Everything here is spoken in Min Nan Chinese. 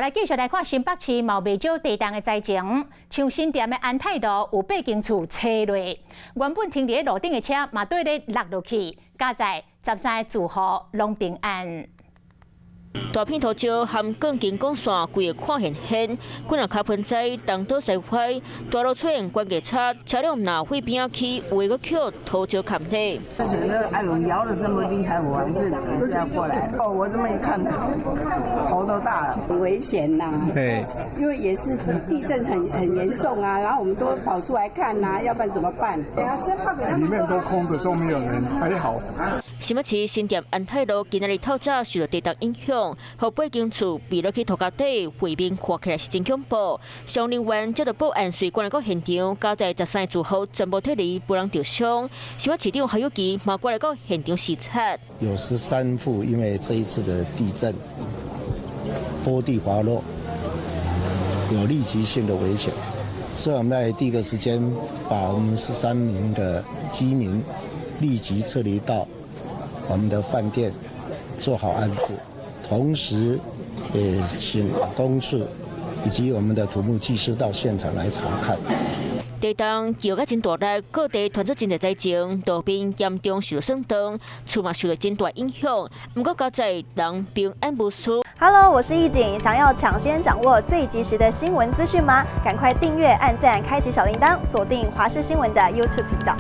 來繼續來看新北市嘛袂少地動的災情，像新店的安泰路有八間厝拆落，原本停佇路頂的車嘛綴咧落落去，佳哉13個住戶攏平安。大片塗石和鋼筋管線規个看現現，幾若跤盆栽東倒西歪，大路出現關鍵差，車輛若飛邊仔去，有的閣予塗石崁咧。哎呦，搖得這麼厲害，我還是要過來。哦，我這麼一看，頭都大了，很危險吶。對，因為也是地震很嚴重啊，然後我們都跑出來看吶，要不然怎麼辦？裡面都空着，都沒有人，還好。新北市新店安泰路今仔日透早受到地動影響，予八間厝飛落去塗跤底，畫面看起來是真恐怖。消防員接到報案，隨趕來到現場，佳哉13個住戶全部撤離，無人著傷。新北市長侯友宜嘛過來到現場視察。有13戶因為這一次的地震，坡地滑落，有立即性的危險，所以我們在第一個時間把我們13名的居民立即撤離到我們的飯店做好安置，同時也請公設以及我們的土木技師到現場來查看。地動搖甲真大力，各地傳出真濟災情，路邊嚴重受損斷，厝嘛受到真大影響。毋過佳哉人平安無事。 Hello，我是易景，想要搶先掌握最及時的新聞資訊嗎？趕快訂閱、按讚、開啟小鈴鐺，鎖定華視新聞的 YouTube 頻道。